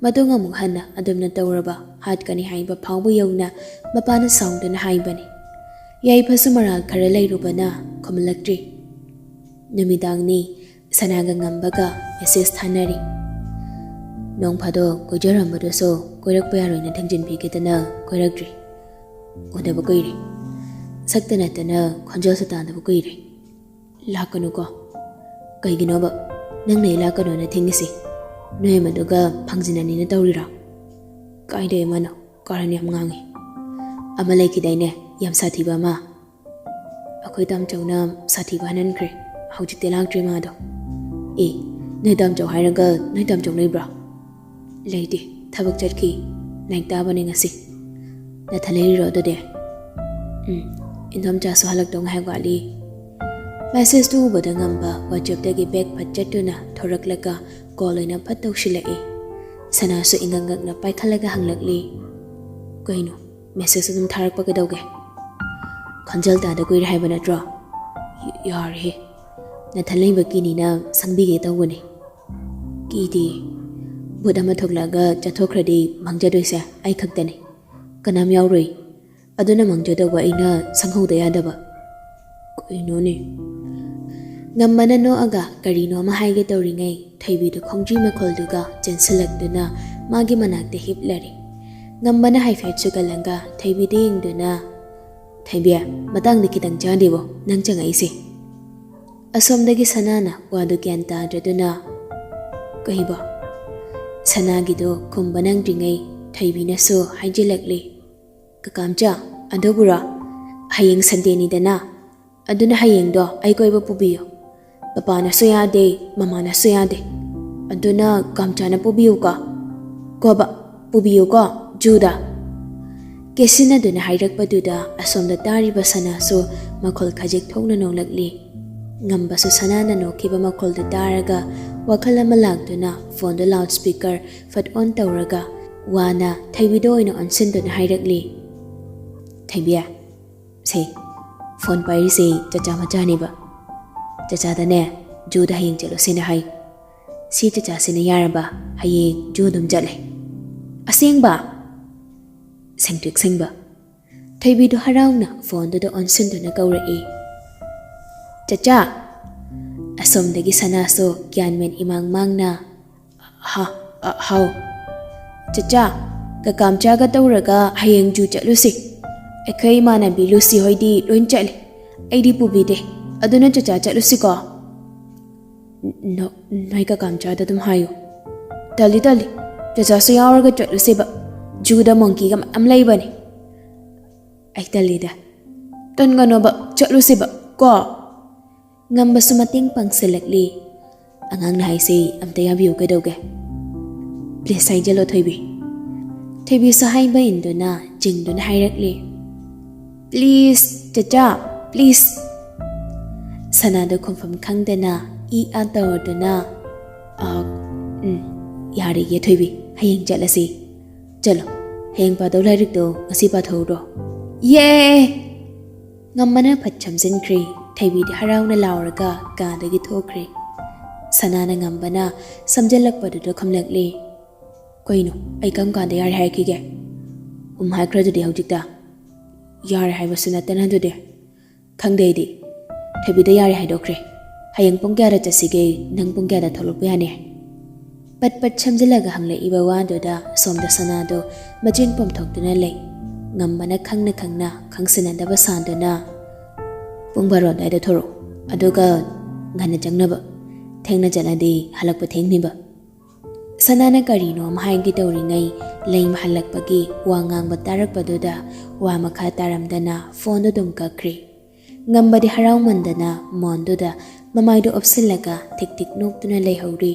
ꯃꯇꯨꯡ ꯑꯃꯨꯛ ꯍꯟꯅ ꯑꯗꯨꯝꯅ ꯇꯧꯔꯕ ꯍꯥꯠꯀꯅꯤ ꯍꯥꯏꯕ ꯐꯥꯎꯕ ꯌꯧꯅ ꯃꯄꯥꯅ ꯁꯥꯎꯗꯨꯅ ꯍꯥꯏꯕꯅꯤ꯫ ꯌꯥꯏꯐꯁꯨ ꯃꯔꯥꯜ ꯈꯔ ꯂꯩꯔꯨꯕꯅ ꯈꯨꯝꯂꯛꯇ꯭ꯔꯤ꯫ ꯅꯨꯃꯤꯗꯥꯡꯅꯤ꯫ ꯁꯅꯥꯒ ꯉꯝꯕꯒ ꯃꯦꯁꯦꯖ ꯊꯥꯅꯔꯤ꯫ ꯅꯣꯡ ꯐꯥꯗꯣꯛ ꯀꯣꯏꯖꯔꯝꯕꯗꯨꯁꯨ ꯀꯣꯏꯔꯛꯄ ꯌꯥꯔꯣꯏꯅ ꯊꯤꯡꯖꯤꯟꯕꯤꯒꯦꯗꯅ ꯀꯣꯏꯔꯛꯇ꯭ꯔꯤ꯫ ꯎꯗꯕ ꯀꯨꯏꯔꯦ꯫ ꯁꯛꯇ ꯅꯠꯇꯅ ꯈꯣꯟꯖꯦꯜꯁꯨ ꯇꯥꯗꯕ ꯀꯨꯏꯔꯦ꯫ ꯂꯥꯛꯀꯅꯨꯀꯣ꯫ ꯀꯩꯒꯤꯅꯣꯕ ꯅꯪꯅ ꯑꯩ ꯂꯥꯛꯀꯅꯣꯅ ꯊꯤꯡꯉꯤꯁꯤ? ꯅꯣꯏ ꯑꯃꯗꯨꯒ ꯐꯪꯖꯤꯟꯅꯅꯤꯅ ꯇꯧꯔꯤꯔꯣ? ꯀꯥꯏꯗꯩ ꯑꯃꯅꯣ? ꯀꯥꯔꯟ ꯌꯥꯝ ꯉꯥꯡꯉꯤ꯫ ꯑꯃ ꯂꯩꯈꯤꯗꯥꯏꯅꯦ, ꯌꯥꯝ ꯁꯥꯊꯤꯕ ꯑꯃ? ꯑꯩꯈꯣꯏ ꯇꯥꯝꯆꯧꯅ ꯁꯥꯊꯤꯕ ꯍꯟꯍꯟꯈ꯭ꯔꯦ꯫ ꯍꯧꯖꯤꯛꯇꯤ ꯂꯥꯛꯇ꯭ꯔꯦ ꯃꯥꯗꯣ꯫ ꯑꯦ, ꯅꯣꯏ ꯇꯥꯝꯆꯧ ꯍꯥꯏꯔꯒ ꯅꯣꯏ ꯇꯥꯝꯆꯧ ꯂꯩꯕ꯭ꯔꯣ? ꯂꯩꯇꯦ, ꯊꯕꯛ ꯆꯠꯈꯤ꯫ ꯅꯥꯏꯛ ꯇꯥꯕꯅꯦ ꯉꯁꯤ꯫ ꯅꯊꯟ ꯂꯩꯔꯤꯔꯣ ꯑꯗꯨꯗꯤ? ꯎꯝ, ꯏꯟꯗꯣꯝꯆꯥꯁꯨ ꯍꯜꯂꯛꯇꯧ ꯉꯥꯏꯍꯥꯛ ꯋꯥꯠꯂꯤ꯫ ꯃꯦꯁꯦꯖꯇꯨ ꯎꯕꯗ ꯉꯝꯕ ꯋꯥꯆꯦꯞꯇꯒꯤ ꯕꯦꯛ ꯐꯠ ꯆꯠꯇꯨꯅ ꯊꯣꯔꯛꯂꯒ ꯀꯣꯜ ꯑꯣꯏꯅ ꯐꯠ ꯇꯧꯁꯤꯜꯂꯛꯏ꯫ ꯁꯅꯥꯁꯨ ꯏꯉꯛ ꯉꯛꯅ ꯄꯥꯏꯈꯠꯂꯒ ꯍꯪꯂꯛꯂꯤ, "ꯀꯩꯅꯣ, ꯃꯦꯁꯦꯖ ꯑꯗꯨꯝ ꯊꯥꯔꯛꯄ ꯀꯩꯗꯧꯒꯦ? ꯈꯣꯟꯖꯦꯜ ꯇꯥꯗ ꯀꯨꯏꯔꯦ ꯍꯥꯏꯕ ꯅꯠꯇ꯭ꯔꯣ?" "ꯌꯥꯔꯦꯍꯦ, ꯅꯊꯟ ꯂꯩꯕ ꯀꯤꯅꯤꯅ ꯁꯪꯕꯤꯒꯦ ꯇꯧꯕꯅꯦ꯫" "ꯀꯤꯗꯦ, ꯚꯨꯠ ꯑꯃ ꯊꯣꯛꯂꯛꯑꯒ ꯆꯠꯊꯣꯛꯈ꯭ꯔꯗꯤ ꯃꯥꯡꯖꯗꯣꯏꯁꯦ ꯑꯩ ꯈꯛꯇꯅꯤ, ꯀꯅꯥꯝ ꯌꯥꯎꯔꯣꯏ꯫ ꯑꯗꯨꯅ ꯃꯥꯡꯖꯗꯧꯕ ꯑꯩꯅ ꯁꯪꯍꯧꯗ ꯌꯥꯗꯕ꯫" "ꯀꯩꯅꯣꯅꯦ?" ꯉꯝꯕꯅ ꯅꯣꯛꯑꯒ ꯀꯔꯤꯅꯣ ꯑꯃ ꯍꯥꯏꯒꯦ ꯇꯧꯔꯤꯉꯩ ꯊꯣꯏꯕꯤꯗꯨ ꯈꯣꯡꯗ꯭ꯔꯤ ꯃꯈꯣꯜꯗꯨꯒ ꯆꯦꯟꯁꯤꯜꯂꯛꯇꯨꯅ ꯃꯥꯒꯤ ꯃꯅꯥꯛꯇ ꯍꯤꯞꯂꯔꯦ꯫ ꯉꯝꯕꯅ ꯍꯥꯏꯐꯦꯠ ꯁꯨꯒꯜꯂꯒ ꯊꯣꯏꯕꯤꯗ ꯌꯦꯡꯗꯨꯅ, "ꯊꯣꯏꯕꯤ, ꯃꯇꯥꯡꯗ ꯈꯤꯇꯪ ꯆꯥꯗꯦꯕꯣ ꯅꯪ ꯆꯪꯉꯛꯏꯁꯦ?" ꯑꯁꯣꯝꯗꯒꯤ ꯁꯅꯥꯅ ꯋꯥꯗꯨ ꯒ꯭ꯌꯥꯟ ꯇꯥꯗ꯭ꯔꯗꯨꯅ, "ꯀꯩꯕꯣ?" ꯁꯅꯥꯒꯤꯗꯨ ꯈꯨꯝꯕ ꯅꯪꯗ꯭ꯔꯤꯉꯩ ꯊꯣꯏꯕꯤꯅꯁꯨ ꯍꯥꯏꯖꯤꯜꯂꯛꯂꯤ, "ꯀꯀꯥꯝꯆꯥ, ꯑꯗꯨꯕꯨꯔꯣ? ꯍꯌꯦꯡ ꯁꯟꯗꯦꯅꯤꯗꯅ, "ꯑꯗꯨꯅ ꯍꯌꯦꯡꯗꯣ ꯑꯩ ꯀꯣꯏꯕ ꯄꯨꯕꯤꯌꯨ꯫ ꯄꯄꯥꯅꯁꯨ ꯌꯥꯗꯦ, ꯃꯃꯥꯅꯁꯨ ꯌꯥꯗꯦ꯫ ꯑꯗꯨꯅ ꯀꯥꯝꯆꯥꯅ ꯄꯨꯕꯤꯌꯨꯀꯣ꯫ ꯀꯣꯕ, ꯄꯨꯕꯤꯌꯨꯀꯣ ꯖꯨꯗ?" ꯀꯦꯁꯤꯟꯅꯗꯨꯅ ꯍꯥꯏꯔꯛꯄꯗꯨꯗ ꯑꯁꯣꯝꯗ ꯇꯥꯔꯤꯕ ꯁꯅꯥꯁꯨ ꯃꯈꯣꯜ ꯈꯖꯤꯛ ꯊꯣꯛꯅ ꯅꯣꯛꯂꯛꯂꯤ꯫ ꯉꯝꯕꯁꯨ ꯁꯅꯥꯅ ꯅꯣꯛꯈꯤꯕ ꯃꯈꯣꯜꯗꯨ ꯇꯥꯔꯒ ꯋꯥꯈꯜ ꯑꯃ ꯂꯥꯛꯇꯨꯅ ꯐꯣꯟꯗꯨ ꯂꯥꯎꯠ ꯁ꯭ꯄꯤꯀꯔ ꯐꯠ ꯑꯣꯟ ꯇꯧꯔꯒ ꯋꯥꯅ ꯊꯩꯕꯤꯗ ꯑꯣꯏꯅ ꯑꯣꯟꯁꯤꯟꯗꯨꯅ ꯍꯥꯏꯔꯛꯂꯤ, "ꯊꯩꯕꯤ, ꯁꯦ, ꯐꯣꯟ ꯄꯥꯏꯔꯤꯁꯦ ꯆꯆꯥ ꯃꯆꯥꯅꯦꯕ꯫ ꯆꯆꯥꯗꯅꯦ, ꯖꯨꯗ ꯍꯌꯦꯡ ꯆꯠꯂꯨꯁꯦꯅ ꯍꯥꯏ꯫ ꯁꯤ ꯆꯆꯥꯁꯤꯅ ꯌꯥꯔꯕ, ꯍꯌꯦꯡ ꯖꯨ ꯑꯗꯨꯝ ꯆꯠꯂꯦ꯫" "ꯑꯁꯦꯡꯕ?" ꯁꯦꯡꯇ꯭ꯔꯤꯛ ꯁꯦꯡꯕ꯫ ꯊꯣꯏꯕꯤꯗꯨ ꯍꯔꯥꯎꯅ ꯐꯣꯟꯗꯨꯗ ꯑꯣꯟꯁꯤꯟꯗꯨꯅ ꯀꯧꯔꯛꯏ, "ꯆꯆꯥ!" ꯑꯁꯣꯝꯗꯒꯤ ꯁꯅꯥꯁꯨ ꯒ꯭ꯌꯥꯟ ꯃꯦꯟ ꯏꯃꯥꯡ ꯃꯥꯡꯅ, "ꯍꯥ, ꯑ, ꯍꯥꯎ꯫ ꯆꯆꯥ, ꯀꯀꯥꯝꯆꯥꯒ ꯇꯧꯔꯒ ꯍꯌꯦꯡ ꯖꯨ ꯆꯠꯂꯨꯁꯤ꯫ ꯑꯩꯈꯣꯏ ꯏꯃꯥꯟꯅꯕꯤ ꯂꯨꯁꯤ ꯍꯣꯏꯗꯤ ꯂꯣꯏ ꯆꯠꯂꯤ꯫ ꯑꯩꯗꯤ ꯄꯨꯕꯤꯗꯦ꯫ ꯑꯗꯨꯅ ꯆꯆꯥ ꯆꯠꯂꯨꯁꯤꯀꯣ?" "ꯅꯣ-, ꯅꯣꯏ ꯀꯀꯥꯝꯆꯥꯗ ꯑꯗꯨꯝ ꯍꯥꯏꯌꯨ꯫" "ꯇꯜꯂꯤ, ꯇꯜꯂꯤ꯫ ꯆꯆꯥꯁꯨ ꯌꯥꯎꯔꯒ ꯆꯠꯂꯨꯁꯦꯕ꯫ ꯖꯨꯗ ꯃꯣꯡꯀꯤꯒ ꯃꯌꯥꯝ ꯂꯩꯕꯅꯤ꯫" "ꯑꯩ ꯇꯜꯂꯤꯗ꯫" "ꯇꯟꯒꯅꯣꯕ, ꯆꯠꯂꯨꯁꯦꯕ ꯀꯣ?" ꯉꯝꯕꯁꯨ ꯃꯇꯦꯡ ꯄꯥꯡꯁꯤꯜꯂꯛꯂꯤ꯫ "ꯑꯉꯥꯡꯅ ꯍꯥꯏꯁꯦ ꯑꯝꯇ ꯌꯥꯕꯤꯌꯨ ꯀꯩꯗꯧꯒꯦ?" "ꯄ꯭ꯂꯤꯁ ꯍꯥꯏꯖꯜꯂꯣ ꯊꯣꯏꯕꯤ꯫" ꯊꯣꯏꯕꯤꯁꯨ ꯍꯥꯏꯕ ꯏꯟꯗꯨꯅ ꯆꯤꯡꯗꯨꯅ ꯍꯥꯏꯔꯛꯂꯤ, "ꯄ꯭ꯂꯤꯁ ꯆꯆꯥ, ꯄ꯭ꯂꯤꯁ꯫" ꯁꯅꯥꯗꯣ ꯈꯨꯝꯐꯝ ꯈꯪꯗꯅ ꯏ ꯑꯥ ꯇꯧꯔꯗꯨꯅ, "ꯑ, ꯎꯝ, ꯌꯥꯔꯦꯌꯦ ꯊꯣꯏꯕꯤ, ꯍꯌꯦꯡ ꯆꯠꯂꯁꯤ꯫ ꯆꯠꯂꯣ, ꯍꯌꯦꯡ ꯄꯥꯗꯧ ꯂꯥꯏꯔꯤꯛꯇꯣ ꯉꯁꯤ ꯄꯥꯊꯣꯛꯎꯔꯣ꯫" "ꯌꯦ!" ꯉꯝꯕꯅ ꯐꯠ ꯁꯝꯖꯤꯟꯈ꯭ꯔꯦ꯫ ꯊꯣꯏꯕꯤꯗꯤ ꯍꯔꯥꯎꯅ ꯂꯥꯎꯔꯒ ꯀꯥꯗꯒꯤ ꯊꯣꯛꯈ꯭ꯔꯦ꯫ ꯁꯅꯥꯅ ꯉꯝꯕꯅ ꯁꯝꯖꯜꯂꯛꯄꯗꯨꯗ ꯈꯨꯝꯂꯛꯂꯦ, "ꯀꯩꯅꯣ, ꯑꯩ ꯀꯔꯝ ꯀꯥꯟꯗ ꯌꯥꯔꯦ ꯍꯥꯏꯔꯛꯈꯤꯒꯦ? ꯎꯝ ꯍꯥꯏꯈ꯭ꯔꯗꯨꯗꯤ ꯍꯧꯖꯤꯛꯇ꯫ ꯌꯥꯔꯦ ꯍꯥꯏꯕꯁꯨ ꯅꯠꯇꯅ ꯑꯗꯨꯗꯤ꯫" "ꯈꯪꯗꯦ ꯑꯩꯗꯤ꯫ ꯊꯣꯏꯕꯤꯗ ꯌꯥꯔꯦ ꯍꯥꯏꯗꯣꯛꯈ꯭ꯔꯦ꯫ ꯍꯌꯦꯡ ꯄꯨꯡ ꯀꯌꯥꯗ ꯆꯠꯁꯤꯒꯦ? ꯅꯪ ꯄꯨꯡ ꯀꯌꯥꯗ ꯊꯣꯛꯂꯛꯄ ꯌꯥꯅꯤ?" ꯄꯠ ꯄꯠ ꯁꯝꯖꯤꯜꯂꯒ ꯍꯪꯂꯛꯏꯕ ꯋꯥꯗꯨꯗ ꯁꯣꯝꯗ ꯁꯅꯥꯗꯣ ꯃꯆꯤꯟ ꯄꯣꯝꯊꯣꯛꯇꯨꯅ ꯂꯩ꯫ ꯉꯝꯕꯅ ꯈꯪꯅ ꯈꯪꯅ ꯈꯪꯁꯤꯟꯅꯗꯕ ꯁꯥꯗꯨꯅ, "ꯄꯨꯡ ꯕꯥꯔꯣ ꯑꯗꯨꯋꯥꯏꯗ ꯊꯣꯔꯛꯑꯣ꯫ ꯑꯗꯨꯒ ꯉꯟꯅ ꯆꯪꯅꯕ꯫ ꯊꯦꯡꯅ ꯆꯠꯂꯗꯤ ꯍꯜꯂꯛꯄ ꯊꯦꯡꯅꯤꯕ꯫" ꯁꯅꯥꯅ ꯀꯔꯤꯅꯣ ꯑꯃ ꯍꯥꯏꯒꯦ ꯇꯧꯔꯤꯉꯩ ꯂꯩꯃ ꯍꯜꯂꯛꯄꯒꯤ ꯋꯥ ꯉꯥꯡꯕ ꯇꯥꯔꯛꯄꯗꯨꯗ ꯋꯥ ꯃꯈꯥ ꯇꯥꯔꯝꯗꯅ ꯐꯣꯟꯗꯨ ꯑꯗꯨꯝ ꯀꯛꯈ꯭ꯔꯦ꯫ ꯉꯝꯕꯗꯤ ꯍꯔꯥꯎꯃꯟꯗꯅ ꯃꯣꯟꯗꯨꯗ ꯃꯃꯥꯏꯗꯨ ꯑꯣꯞꯁꯤꯜꯂꯒ ꯊꯤꯛ ꯊꯤꯛ ꯅꯣꯛꯇꯨꯅ ꯂꯩꯍꯧꯔꯤ꯫